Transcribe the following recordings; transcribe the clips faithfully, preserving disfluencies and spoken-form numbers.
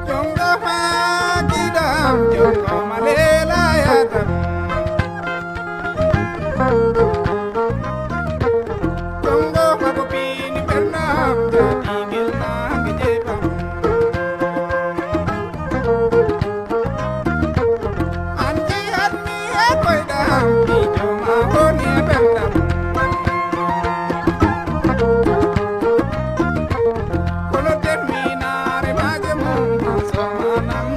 Jongo haa giɗam, jongo ma leela yadam. Jongo ma ko piini ɓernam, jaati gel naange jeebam. An jiyatmi e koyɗam, miijo ma woni e ɓerdam. Kono terminaare maaje mum, somanam.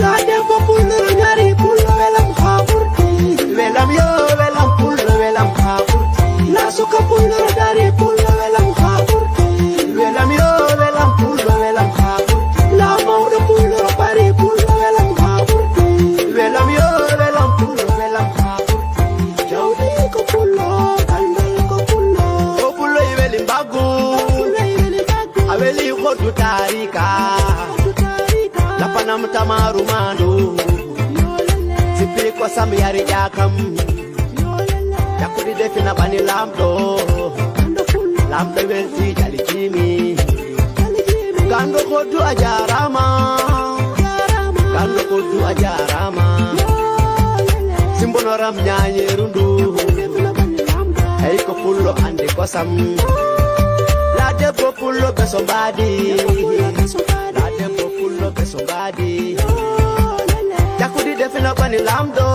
Laa debbo pullo ñaari pullo welam haa ɓurti. Welam yo, welam pullo, welam haa ɓurti. Laa suka pullo dari pullo welam haa ɓurti. Welam yo, welam pullo, welam haa ɓurti. Laa mawɗo pullo bari pullo welam haa ɓurti. Welam yo, welam pullo, welam haa ɓurti. Jawdi ko pullo, kandal ko pullo. O pullo e weli mbaggu. Pullo e weli mbaggu. A weli hoddu taarika. Hoddu taarika. Lapanam tamaru mandu. Yo lele. Sippi kosam yari ƴakam. Cakkudi defina bani lamɗo. Lamɗo welti jali jimi. Gando koddu a jarama. Gando koddu a jarama. Simbonoram ñañeru ndu. Ey ko pullo ande kosam. La debbo pullo beso mbadi. La debbo pullo beso mbadi. Cakkudi defina bani lamɗo.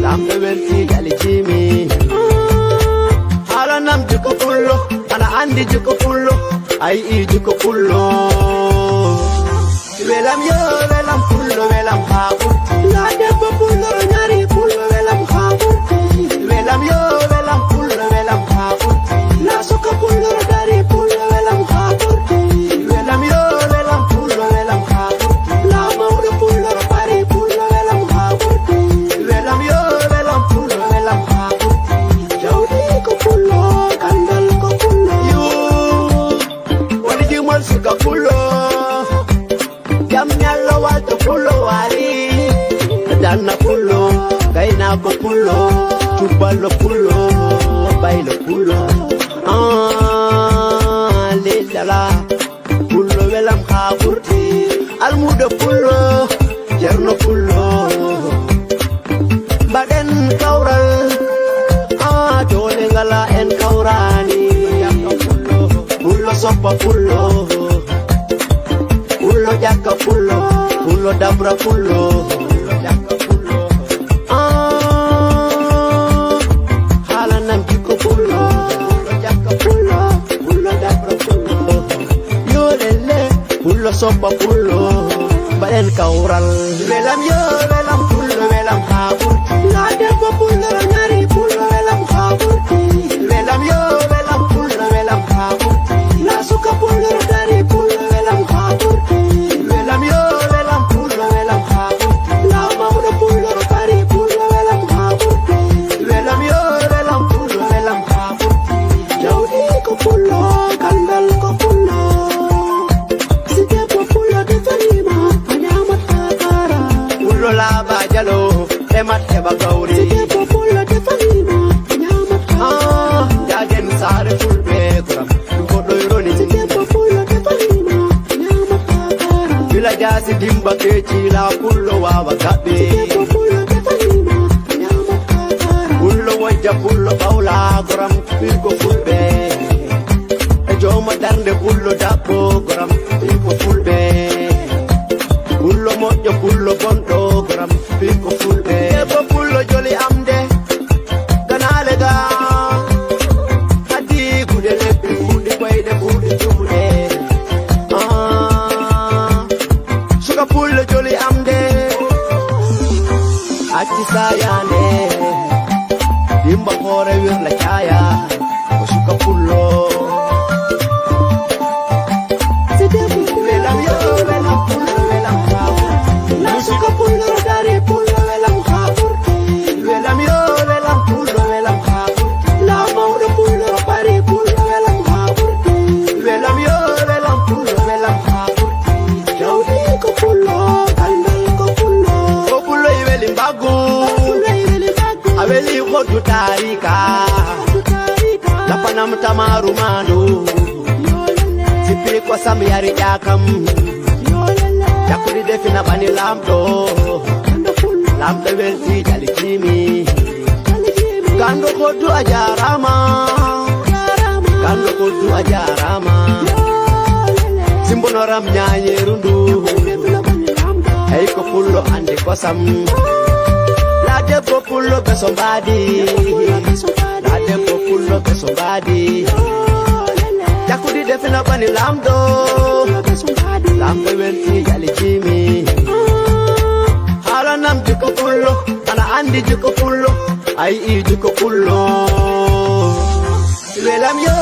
Lamɗo welti jali jimi. Haala nam jikko pullo, ana andi jikko pullo. Ay i jikko pullo. Welam yo, welam pullo, welam ha ɓurti. La debbo pullo, ñaari pullo, welam ha ɓurti. Welam yo, welam pullo, welam ha ɓurti. La suka pullo, dari pullo, welam ha ɓurti. Welam yo, welam pullo, welam ha ɓurti. La mawɗo pullo, bari pullo, welam ha ɓurti. Welam yo, welam pullo, welam ha ɓurti. Jawdi ko pullo, kandal ko pullo. Yo, woni jimol suka pullo. Jam ñallo walto pullo wali. Danna pullo, gaynako pullo, cuballo pullo, baylo pullo. Ah, lilala. Pullo welam ha ɓurti. Almudo pullo, Cerno pullo. Mbaɗen kawral, ah, doole ngala en kawrani. Pullo soppa pullo. Pullo ƴakka pullo. Pullo dabra pullo. Ah, haala nam jikko pullo. Pullo ƴakka pullo. Pullo dabra pullo. Yo lelle, pullo soppa pullo. Mbaɗen kawral. Welam yo, welam pullo, welam ha ɓurti. La debbo pullo, ñaari pullo, welam ha ɓurti. Welam yo, welam pullo, welam ha ɓurti. La suka pullo, dari pullo, welam ha ɓurti. Welam yo, welam pullo, welam ha ɓurti. La mawɗo pullo, bari pullo, welam ha ɓurti. Welam yo, welam pullo, welam ha ɓurti. Jawdi ko pullo, kandal ko pullo. Si debbo pullo defaniima, a ñaamat a taara. Pullo laaɓa jalo, e mat heɓa gawri. Si debbo pullo defaniima, a ñaamat a taara. Ah, jaagen saare fulɓe, koram, ɗum ko ɗoyroni. Si debbo pullo defaniima, a ñaamat a taara. Bila jaasi dimba keeci, la pullo waawa gaɓɓe. Si debbo pullo defaniima, a ñaamat a taara. Pullo wojja, pullo ɓawla, koram, ɓiɗɗo fulɓe. E jooma darnde pullo dabbo goram ɓiɗɗo fulɓe. Pullo moƴƴo pullo bonɗo goram ɓiɗɗo fulɓe. Debbo pullo joli am de ganaale ga. Addi gude leppi fuɗi koyɗe fuɗi juuɗe. Ah, suka pullo joli am de. Acci sayande dimba hoore wirla caya. Ko suka pullo. Welam yo, welam pullo, welam pullo. Na suka pullo, dari pullo, welam ha ɓurti. Welam yo, welam pullo, welam ha ɓurti. La mawɗo pullo, bari pullo, welam ha ɓurti. Welam yo, welam pullo, welam ha ɓurti. Jawdi ko pullo, kandal ko pullo. O pullo e weli mbaggu. Pullo e weli mbaggu. A weli Hoddu taarika, lapanam tamaru mandu. Sippi kosam yari ƴakam. Cakkudi defina bani lamɗo. Lamɗo welti jali jimi. Gando hoddu a jarama. Gando hoddu a jarama. Simbonoram ñañeru ndu. Hey ko pullo andi kosam. La debbo pullo be so mbadi. La debbo pullo be so mbadi. Cakkudi defina bani lamɗo. Lamɗo welti jali jimi. Halanam jikko pullo, ana andi jikko pullo. Ay i jikko pullo. Welam yo.